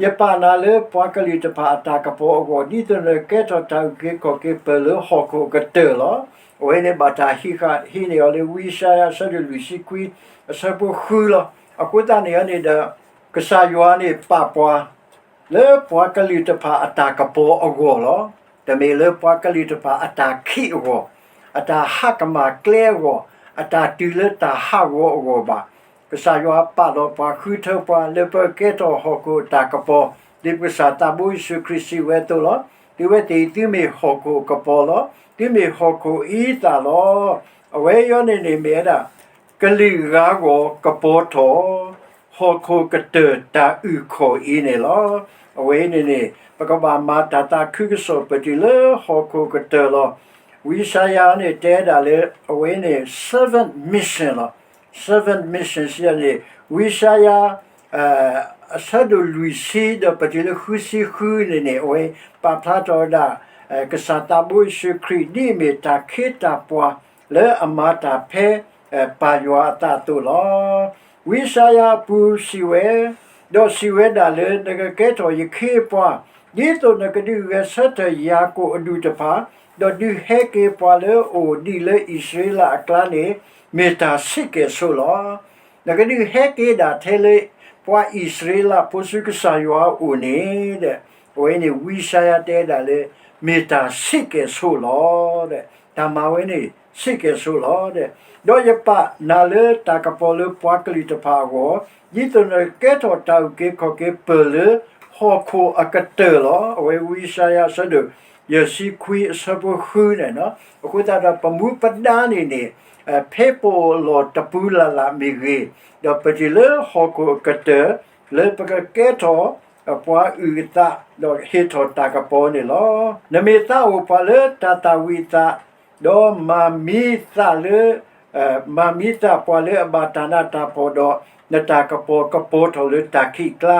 ယပာ်နၤလၢပှၤကလုာ်တဖၣ်အတၢ်ကပီၤအဂီၢ်, ဒ်သိးနကကဲထီၣ်တၢ်အုၣ်က့ၤခီၣ်က့ၤပၢၢ်လၢဟီၣ်ခိၣ်အကတၢၢ်လီၤ. အဝဲန့ၣ်ဘၣ်တၢ်ဟံးဃာ်ဟံးန့ၢ်အီၤလၢဝံယၡါယၤအဆၢဒိၣ်လွံၢ်ဆံခွံ အဆၢဖိဃုလီၤ. အဃိသတးန့ၣ်န့ၣ်ဒီး ကစၢ်ယွၤန့ၣ်ပာ်ပှၤ လၢပှၤကလုာ်တဖၣ်အတၢ်ကပီၤအဂီၢ်လီၤ. တမ့ၢ်လၢပှၤကလုာ်တဖၣ်အတၢ်ခံးအဂီၢ်, အတၢ်ဟးကမၣ်ကျဲအဂီၢ်, အတၢ်တုၤလၢတၢ်ဟးဂီၤအဂီၢ်ဘၣ်. ကစၢ်ယွၤပာ်လီၤပှၤဃုထၢပှၤလၢပကကဲထီၣ်ဟီၣ်ခိၣ်အတၢ်ကပီၤ, ဒ်ပကစၢ်သးဘိယ့ၣ်ၡူးခရံာ်စံးဝဲအသိးလီၤ. သုဝဲသ့ၣ်သုမ့ၢ်ဟီၣ်ခိၣ်အကပီၤလီၤ. သုမ့ၢ်ဟီၣ်ခိၣ်အအံသၣ်လီၤ. အဝဲအံၤန့ၣ်န့ၣ်မ့ၢ်ဝဲဒၣ် ကလုာ်ဂၤဂီၢ်ကပီၤထီၣ် ဟီၣ်ခိၣ်ကတၢၢ်တၢ်အုၣ်ခီၣ်အံၤန့ၣ်လီၤ. အဝဲအံၤန့ၣ်န့ၣ် ပကဘၣ်မၤတၢ်သးခုကစီၣ်ပတုၤလၢဟီၣ်ခိၣ်ကတၢၢ်လီၤ. ဝံယၡါယၤန့ၣ်တဲဒၣ်လၢ အဝဲန့ၣ် servant mission လီၤ. servant mission စံးန့ၣ် ဝံယၡါယၤ အဆၢဒိၣ်လွံၢ်ဆံ ဒီးပတုၤလၢဃုဆံဃုန့ၣ်န့ၣ် အဝဲပာ်ဖျါထီၣ်ဝဲဒၣ် ကစၢ်သးဘိယ့ၣ်ၡူးခရံာ် ဒ်အမ့ၢ်တၢ်ခ့တၢ်ပှၤလၢအမၤတၢ်ဖဲ ပၢ်ယွၤအသးအသိးလီၤ. ဝံယၡါယၤအပူၤစံးဝဲ, ဒီးစံးဝဲဒၣ်လၢ နကကဲထီၣ်ယခ့အပှၤ, ဒ်သိးနကဒုးဂဲၤဆၢထၢၣ်ယၤကိာ်အဒူၣ်တဖၣ်, ဒီးဒုးဟဲက့ၤပှၤလၢအအိၣ်ဒံးလၢအံၣ်စရ့လးအကျါန့ၣ် မ့ၢ်တၢ်ဆံးကဲၣ်ဆိးလီၤ. နကဒုးဟဲက့ၤဒၣ်ထဲလၢ ပှၤအံၣ်စရ့လးဖိဆူကစၢ်ယွၤအအိၣ်န့ၣ်ဒီး အဝဲန့ၣ်ဝံယၡါယၤတဲဒၣ်လၢ မ့ၢ်တၢ်ဆံးကဲၣ်ဆိးလီၤ. တၢ်မၤဝဲန့ၣ် ဆံးကဲၣ်ဆိးလီၤ. ဒီးယပာ်နၤလၢတၢ်ကပီၤလၢပှၤကလုာ်တဖၣ်အဂီၢ်, ဒ်သိးနကကဲထီၣ်တၢ်အုၣ်က့ၤခီၣ်က့ၤပၢၢ်လၢဟီၣ်ခိၣ်အကတၢၢ်လီၤ. အဝဲဝံယၡါယၤအဆၢဒိၣ် ယဲၢ်ဆံခွံအဆၢဖိဃုန့ၣ်လီၤ. အဃိသတးဒီးပမူပဒါန့ၣ်န့ၣ် ဖဲပအိၣ်လီၢ်တပူၤလၢ်လၢ်မ့ၢ်ဂ့ၤ, ဒီးပတုၤလၢဟီၣ်ခိၣ်အကတၢၢ် လၢပကကဲထီၣ် ပှၤအုၣ်အသး ဒီးဟ့ၣ်ထီၣ်တၢ်ကပီၤန့ၣ်လီၤ. နမ့ၢ်သးအိၣ်ပှၤလၢတၢ်သၣ်ဝံၤအသး, ဒီးမၤမံသးလၢ မၤမံသးပှၤလၢအဘၣ်တၢ်နးတၢ်ဖှီၣ်ဒီး နတၢ်ကပီၤကပီၤထီၣ်လၢတၢ်ခံးအကျါ,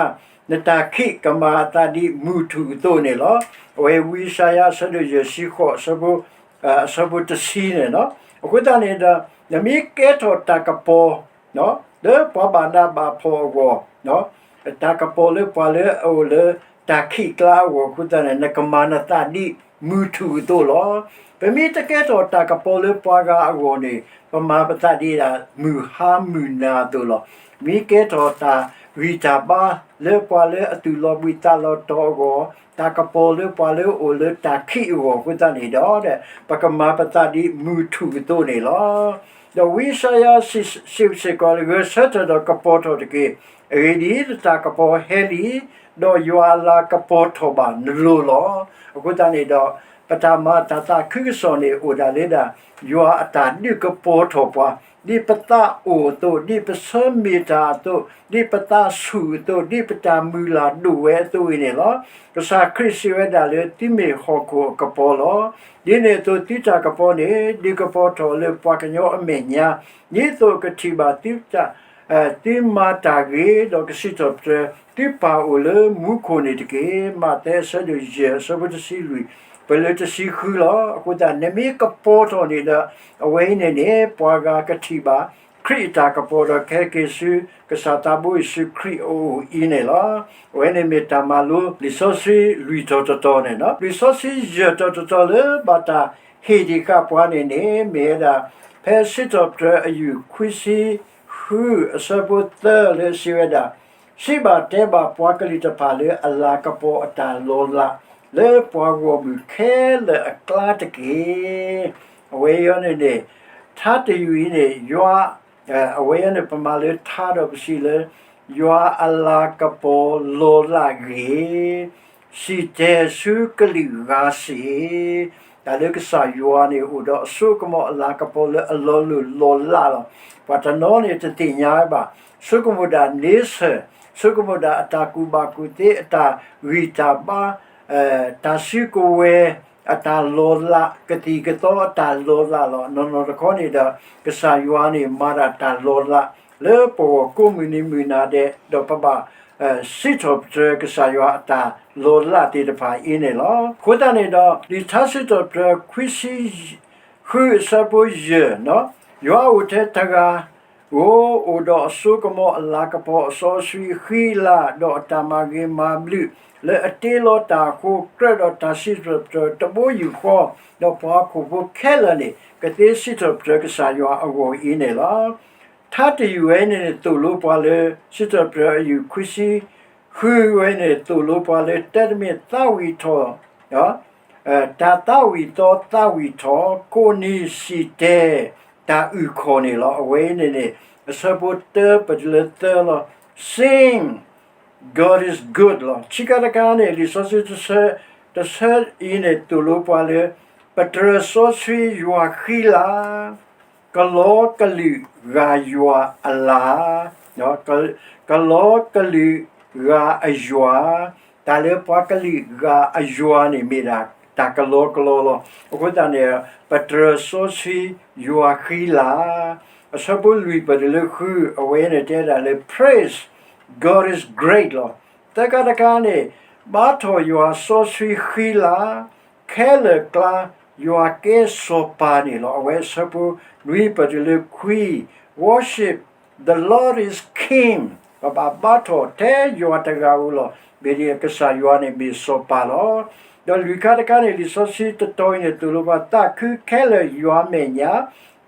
နတၢ်ခံးကမၤအသးဒ်မုၢ်ထူၣ်အသိးန့ၣ်လီၤ. အဝဲဝံယၡါယၤအဆၢဒိၣ်ယဲၢ်ဆံဃိး အဆၢဖိတဆံန့ၣ်လီၤ. အဃိသတးန့ၣ်ဒီး နမ့ၢ်ကဲထီၣ်တၢ်ကပီၤ လၢပှၤဘၣ်နးဘၣ်ဖှီၣ်အဂီၢ်, တၢ်ကပီၤလၢပှၤလၢအအိၣ်လၢတၢ်ခံးအကျါအဂီၢ်အဃိသတးန့ၣ် နကမၤနသးဒ်မုၢ်ထူၣ်အသိးလီၤ. ပမ့ၢ်တကဲထီၣ်တၢ်ကပီၤလၢပှၤဂၤအဂီၢ်န့ၣ် ပမၤပသးဒ်ဒၣ်မုၢ်ဟါမုၢ်နၤအသိးလီၤ. မ့ၢ်ကဲထီၣ်တၢ်ဂံၢ်တၢ်ဘါလၢပှၤလၢအသူၣ်လီၤဘှံးသးလီၤတီၤအဂီၢ်, တၢ်ကပီၤလၢပှၤလၢအအိၣ်လၢတၢ်ခံးအဂီၢ်အဃိသတးန့ၣ်ဒီး ပကမၤပသးဒ်မုၢ်ထူၣ်အသိးန့ၣ်လီၤ. ဒီးဝံယၡါယၤစံးစ့ၢ်ကီးလၢ ဂဲၤဆၢထၢၣ်ဒီးကပီၤထီၣ်တက့ၢ်. အဂ့ၢ်ဒ်အံၤ, နတၢ်ကပီၤဟဲလံ, ဒီးယွၤအလၤကပီၤထီၣ်ဘၣ်နလိၤလီၤ. အဃိသတးန့ၣ်ဒီး ပတၢ်မၤတၢ်သးခုကစီၣ်န့ၣ် အိၣ်ဒၣ်လၢဒၣ် ယွၤအတၢ်ဒုးကပီၤထီၣ်ပှၤ, ဒ်ပသးအိၣ်အသိး, ဒ်ပဆၢမ့ၢ်တၢ်အသိး, ဒ်ပသးဆူၣ်အသိး, ဒ်ပတၢ်မုၢ်လၢ်ဒိၣ်ဝဲအသိးအံၤန့ၣ်လီၤ. ကစၢ်ခရံာ်စံးဝဲဒၣ်လၢ သုမ့ၢ်ဟီၣ်ခိၣ်အကပီၤလီၤ. ဒ်န့ၣ်အသိး သုတၢ်ကပီၤန့ၣ် ဒုးကပီၤထီၣ်လၢပှၤကညီအမဲာ်ညါ, ဒ်သိးကထံၣ်ဘၣ်သုတၢ် သုမၤတၢ်ဂ့ၤ ဒီးကစံးထီၣ်ပတြၢၤ သုပၢ်အိၣ်လၢမူခိၣ်န့ၣ်တက့ၢ်. မးသဲအဆၢဒိၣ်ယဲၢ် အဆၢဖိတဆံလွံၢ် ပလၢတဆံဃုလီၤ. အဃိသတး နမ့ၢ်ကပီၤထီၣ်န့ၣ်ဒီး အဝဲအံၤန့ၣ်န့ၣ် ပှၤဂၤကထံၣ်ဘၣ် ခရံာ်အတၢ်ကပီၤဒီးကဟဲက့ၤဆူ ကစၢ်သးဘိယ့ၣ်ၡူးခရံာ်အအိၣ်အံၤန့ၣ်လီၤ. အဝဲန့ၣ်မ့ၢ်တၢ်မၤလိလံာ်စီဆှံလွံၢ်တီၤတတီၤန့ၣ်လီၤ. လံာ်စီဆှံယဲၢ်တီၤတတီၤလၢဘၣ်တၢ်ဟ့ၣ်တ့ၢ်ဃာ်ပှၤန့ၣ်န့ၣ် မ့ၢ်ဝဲဒၣ် ဖဲစံးထီၣ်ပတြၢၤအယုၢ်ခွံဆံဃု အဆၢဖိသၢလၢစံးဝဲဒၣ်, စံးဘၣ်တဲဘၣ်ပှၤကလုာ်တဖၣ်လၢအလၤကပီၤအတၢ်လီၤလး လၢပှၤဂီၢ်မုၢ်ခဲလၢာ်အကျါတက့ၢ်. အဝဲအံၤန့ၣ်န့ၣ် ထါတယုၢ်အံၤန့ၣ် ယွၤ အဝဲအံၤန့ၣ် ပမၤလၢထါဒီးပစံးလၢ ယွၤအလၤကပီၤလီၤလးဂ့ၤ, စံၣ်တဲၤဆူကလုာ်ဂၤစ့ၢ်, တၢ်လၢကစၢ်ယွၤန့ၣ်အိၣ်ဒီးအစိကမီၤအလၤကပီၤလၢအလီၤလိၢ်လီၤလးလီၤ. ပှၤတနီၤန့ၣ်တသ့ၣ်ညါဘၣ်, ဆိကမိၣ်ဒၣ် nature, ဆိကမိၣ်ဒၣ်အတၢ်ကူၣ်ဘၣ်ကူၣ်သ့ အတၢ်ဂံၢ်တၢ်ဘါ တၢ်စုကဝဲၤ အတၢ်လီၤလး ကသံၣ်ကသီအတၢ်လီၤလးလီၤ. နီၢ်နီၢ်တခီန့ၣ်ဒီး ကစၢ်ယွၤန့ၣ်မၤတၢ်တၢ်လီၤလး လၢပဂီၢ်ကိးမုၢ်နံၤမုၢ်နၤဒဲး ဒီးပဘၣ် စံးထီၣ်ပတြၢၤကစၢ်ယွၤအတၢ်လီၤလးသ့ၣ်တဖၣ်အံၤန့ၣ်လီၤ. အဃိသတးန့ၣ်ဒီး လံာ်ထါစံးထီၣ်ပတြၢၤ ခွံဆံ ဃုအဆၢဖိယဲၢ်, ယွၤအိၣ်ထဲတဂၤဧိၤ, အိၣ်ဒီးအစိကမီၤအလၤကပီၤ အစီအဆှံအဃံအလၤ ဒီးအတၢ်မၤဂ့ၤမၤဘျုး လၢအတ့လီၤတၢ်အဃိ ကြၢးဒီးတၢ်စံးထီၣ်ပတြၢၤတဘိယူၢ်ဃီ, ဒီးပှၤဟီၣ်ခိၣ်ဖိခဲလၢာ်န့ၣ် ကသ့စံးထီၣ်ပတြၢၤကစၢ်ယွၤအဂီၢ်အံၤန့ၣ်လီၤ. ထါတယုၢ်ဝဲန့ၣ်န့ၣ် သိၣ်လိပှၤလၢ စံးထီၣ်ပတြၢၤအယုၢ်ခွံဆံဃုဝဲန့ၣ် သိၣ်လိပှၤလၢ တၢ်တမ့ၢ်သးဝံၣ်ထီၣ် တၢ်သးဝံၣ်သီသးဝံၣ်ထီၣ် ကိးနံၤစံၣ်တဲၤ တၢ်အုၣ်ခီၣ်န့ၣ်လီၤ. အဝဲအံၤန့ၣ်န့ၣ် အဆၢဖိတၢပတုၤလၢသၢလီၤ. Sing, God is good လီၤ. ခံခါတခါန့ၣ် လံာ်စီဆှံတဆၢ တဆၢအံၤန့ၣ် သိၣ်လိပှၤလၢ ပတြၢၤစီဆှံယွၤဃံလၤ ကလီကလုာ်ဂာ်ယွၤအလၤ, ကလီကလုာ်ဂာ်အယွၤ, တၢ်လၢပှၤကလုာ်ဂာ်အယွၤန့ၣ် မ့ၢ်ဒၣ်တၢ်ကလီကလီလီၤ. အဃိသတးန့ၣ် ပတြၢၤစီဆှံယွၤဃံလၤ, အဆၢဖိလွံၢ်ပတုၤလၢဃု အဝဲန့ၣ်တဲဒၣ်လၢ Praise God is great လီၤ. သၢခါတခါန့ၣ် ဘါထီၣ်ယွၤစီဆှံဃံလၤ, ခဲလၢာ်ကျါ ယွၤကဲစီၤပၤန့ၣ်လီၤ. အဝဲအဆၢဖိနွံပတုၤလၢခွံ Worship the Lord is King, ပဘၣ်ဘါထီၣ်ထဲယွၤတဂၤဧိၤလီၤ. မ့ၢ်ဒ်ကစၢ်ယွၤန့ၣ်မ့ၢ်စီၤပၤလီၤ. ဒီးလွံၢ်ခါတခါန့ၣ် လံာ်စီဆှံတတီၤအံၤန့ၣ် သိၣ်လိပှၤသးခုခဲလၢာ်ယွၤအမဲာ်ညါ,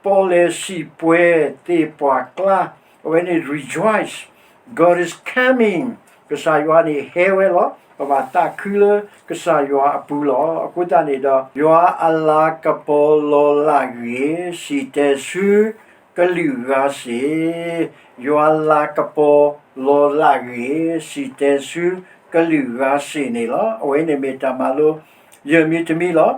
ပီၣ်လဲၣ်စံၣ်ပှဲၤသ့ၣ်ပှၢ်ကျါ, အဝဲန့ၣ် rejoice, God is coming, ကစၢ်ယွၤန့ၣ်ဟဲဝဲလီၤ. ပဘၣ်သးခုလၢကစၢ်ယွၤအပူၤလီၤ. အဃိသတးန့ၣ်ဒီး ယွၤအလၤကပီၤလီၤလးဂ့ၤ, စံၣ်တဲၤဆူကလုာ်ဂၤစ့ၢ်, ယွၤလၤကပီၤလီၤလးဂ့ၤ, စံၣ်တဲၤဆူကလုာ်ဂၤစ့ၢ်န့ၣ်လီၤ. အဝဲန့ၣ်မ့ၢ်တၢ်မၤလိ ယဲၢ်မံၤတမံၤလီၤ.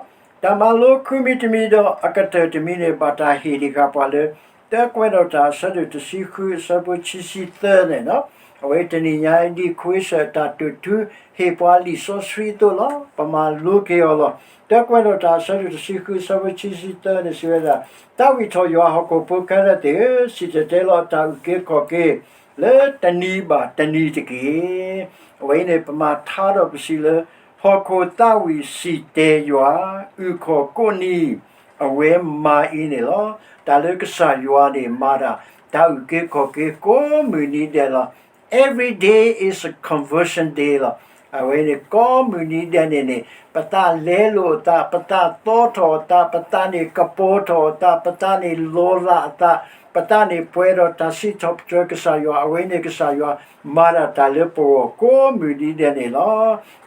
တၢ်မၤလိဃုမံၤတမံၤဒီးအကတၢၢ်တမံၤန့ၣ် ဘၣ်တၢ်ဟ့ၣ်ဒံးဃာ်ပှၤလၢ တၢကွဲးနီၣ်တၢ်အဆၢဒိၣ်တဆံဃုအဆၢဖိခံဆံသၢန့ၣ်လီၤ. အဝဲတနံၤညါအံၤ ဒ်ခွ့စၢၣ်တၢ်တိာ်ထူဟ့ၣ်ပှၤလံာ်စီဆှံအသိးလီၤ. ပမၤလိက့ၤအီၤလီၤ. တၢကွဲးနီၣ်တၢ်အဆၢဒိၣ်တဆံဃုအဆၢဖိခံဆံသၢန့ၣ် စံးဝဲဒၣ်, သးဝံၣ်ထီၣ်ယွၤဟီၣ်ခိၣ်ဖိခဲလၢာ်သ့ၣ်ဧၢ, စံၣ်တဲၤတဲလီၤအတၢ်အုၣ်က့ၤခီၣ်က့ၤ လၢတနံၤဘၣ်တနံၤတက့ၢ်. အဝဲအံၤန့ၣ် ပမၤထါဒီးပစံးလၢ ဟီၣ်ခိၣ်သးဝံၣ်စံၣ်တဲၤယွၤ, အုၣ်ခီၣ်ကိးနံၤ အဝဲမၤအံၤန့ၣ်လီၤ. တၢ်လၢကစၢ်ယွၤန့ၣ်မၤတၢ် တၢ်အုၣ်က့ၤခီၣ်က့ၤကိးမုၢ်နံၤဒဲးလီၤ. Every day is a conversion day လီၤ. အဝဲန့ၣ်ကိးမုၢ်နံၤဒဲးန့ၣ်န့ၣ် ပသးလဲလိာ်အသး, ပသးသီထီၣ်အသး, ပသးန့ၣ်ကပီၤထီၣ်အသး, ပသးန့ၣ်လီၤလးအသး, ပသးန့ၣ်ပှဲၤဒီးတၢ်စံးထီၣ်ပတြၢၤကစၢ်ယွၤ, အဝဲန့ၣ်ကစၢ်ယွၤမၤတၢ်တၢ်လၢပဂီၢ်ကိးမုၢ်နံၤဒဲးန့ၣ်လီၤ.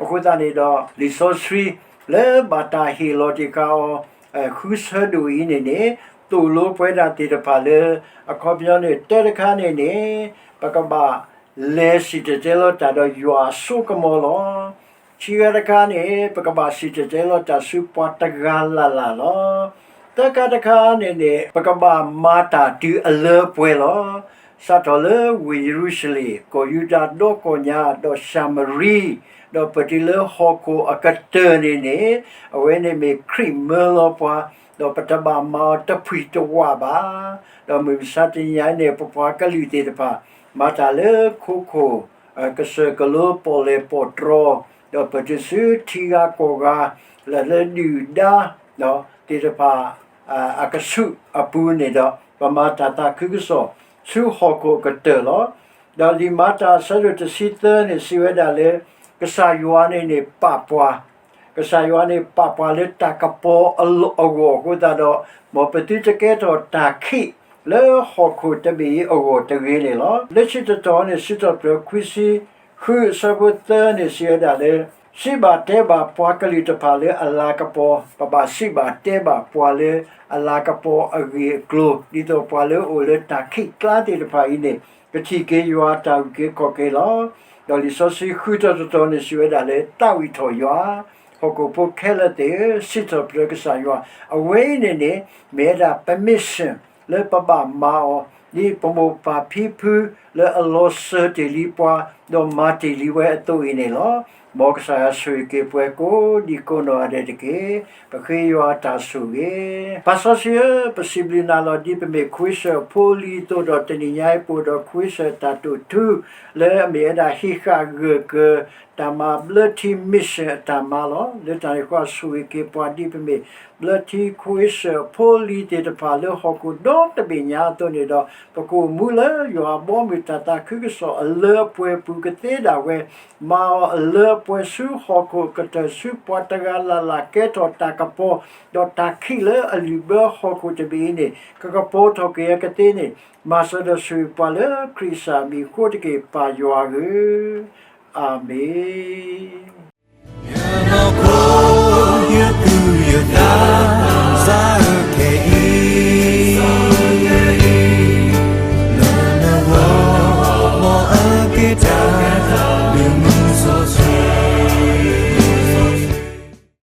အဃိသတးန့ၣ်ဒီး လံာ်စီဆှံ လၢဘၣ်တၢ်ဟ့ၣ်လီၤတ့ၢ်ဃာ်အီၤ ဃုဆၢဒိၣ်အံၤန့ၣ်န့ၣ် သိၣ်လိပဝဲဒၣ်သ့ၣ်တဖၣ်လၢ အခီပညီန့ၣ် တၢတခါန့ၣ်န့ၣ် ပကဘၣ်လဲၤစံၣ်တဲၤတဲလီၤတၢ်ဒီးယွၤအစိကမီၤလီၤ. ခံခါတခါန့ၣ် ပကဘၣ်စံၣ်တဲၤတဲလီၤတၢ်ဆူပှၤတဂၤလၢ်လၢ်လီၤ. သၢခါတခါန့ၣ်န့ၣ် ပကဘၣ်မၤတၢ်တုၤအလၢပှဲၤလီၤ. စးထီၣ်လၢဝ့ၢ်ယရူၤၡလ့ၣ်, ကီၢ်ယူဒၤဒီကီၢ်ညါ, ဒီးၡၤမရံ, ဒီးပတုၤလၢဟီၣ်ခိၣ်အကတၢၢ်န့ၣ်န့ၣ် အဝဲန့ၣ်မ့ၢ်ခရံာ်မၢလီၤပှၤ, ဒီးပတဘၣ်မၤအီၤတဖှံၣ်တဝးဘၣ်. ဒီးမုၢ်မဆါတနံၤအံၤန့ၣ် ပပှၤကလုာ်သ့ၣ်တဖၣ် မၤတၢ်လၢခိခိၣ် ကစၢၢ်ကလိပီၣ်လဲၣ်ပီၣ်တြီ, ဒီးပတုၤဆူထံဂၤကီၢ်ဂၤ လၢလၢဒုၣ်ဒါ သ့ၣ်တဖၣ် အကဆူးအပူၤန့ၣ်ဒီး ပမၤတၢ်သးခုကစီၣ် ဆူဟီၣ်ခိၣ်အကတၢၢ်လီၤ. ဒီးလံာ်မၤတၢ်အဆၢဒိၣ်တဆံသၢန့ၣ် စံးဝဲဒၣ်လၢ ကစၢ်ယွၤန့ၣ်န့ၣ်ပာ်ပှၤ, ကစၢ်ယွၤန့ၣ်ပာ်ပှၤလၢတၢ်ကပီၤအဂီၢ်အဃိသတးဒီး မ်ပသုတကဲထီၣ်တၢ်ခံးလၢဟီၣ်ခိၣ်တဘ့ၣ်အံၤအဂီၢ်တဂ့ၤန့ၣ်လီၤ. လၢခံတတီၤန့ၣ် စံးထီၣ်ပတြၢၤခွံဆံဃုအဆၢဖိသၢန့ၣ် စံးဝဲဒၣ်လၢ စံးဘၣ်တဲဘၣ်ပှၤကလုာ်တဖၣ်လၢအလၤကပီၤ, ပဘၣ်စံးဘၣ်တဲဘၣ်ပှၤလၢအလၤကပီၤအဂ့ၢ်အကျိၤ ဒ်သိးပှၤလၢအအိၣ်လၢတၢ်ခံးကျါသ့ၣ်တဖၣ်အံၤန့ၣ် ကထံၣ်က့ၤယွၤအတၢ်အုၣ်က့ၤခီၣ်က့ၤလီၤ. ဒီးလံာ်စီဆှံဃုထီၣ်တတီၤန့ၣ် စံးဝဲဒၣ်လၢ သးဝံၣ်ထီၣ်ယွၤ, ဟီၣ်ခိၣ်ဖိခဲလၢာ်သ့ၣ်ဧၢ, စံးထီၣ်ပတြၢၤကစၢ်ယွၤ, အဝဲအံၤန့ၣ်န့ၣ် မ့ၢ်ဝဲဒၣ်ပ mission လၢပဘၣ်မၤအီၤ ဒ်ပမိၢ်ပၢ်ဖံဖုလၢအလီၤစၢၤတ့ၢ်လံပှၤ ဒီးမၤတ့ၢ်လံဝဲအသိးအံၤန့ၣ်လီၤ. မ်ကစၢ်ယွၤဆိၣ်ဂ့ၤက့ၤပှၤကိးဒံကိးနီၢ်ဂၤဒဲးတက့ၢ်. ပဃ့ယွၤတၢ်ဆိၣ်ဂ့ၤ. ပၢ်စီဆှံဧၢ, ပစံးဘျုးနၤလီၤ ဒ်ပမ့ၢ်ခွ့စၢၣ်ဖိလံၤအသိးဒီး တနံၤညါအံၤပအိၣ်ဒီးခွ့စၢၣ်တၢ်တိာ်ထူ လၢအမ့ၢ်ဝဲဒၣ်ဟံးဃာ်ဂၢၢ်ကျၢၤ တၢ်မၤဘျၢထံ mission အတၢ်မၤလီၤ. လၢတၢ်န့ၣ်အဃိ ဆိၣ်ဂ့ၤက့ၤပှၤဒ်ပမ့ၢ် ဘျၢထံခွ့စၢၣ်ဖိလံၤသ့ၣ်တဖၣ်လၢဟီၣ်ခိၣ်ဒီတဘ့ၣ်ညါအသိးန့ၣ်ဒီး ပကအိၣ်မူလၢယွၤအဘီအမုၢ်တၢ်သးခုကစီၣ်အလၢအပှဲၤပူၤကသ့ဒၣ်ဝဲ, မၤအီၤအလၢအပှဲၤဆူဟီၣ်ခိၣ်ကတၢၢ်ဆူပှၤတဂၤလၢ်လၢ်ကဲထီၣ်တၢ်ကပီၤ, ဒီးတၢ်ခံးလၢအလုၢ်ဘၢဟီၣ်ခိၣ်တဘ့ၣ်အံၤန့ၣ် ကကပီၤထီၣ်က့ၤအကသ့န့ၣ် မၤစၢၤဒီးဆိၣ်ဂ့ၤပှၤလၢခရံာ်ကစၢ်အမံၤအဃိတက့ၢ် ပၢ်ယွၤဧၢ, အၤမ့ၣ်.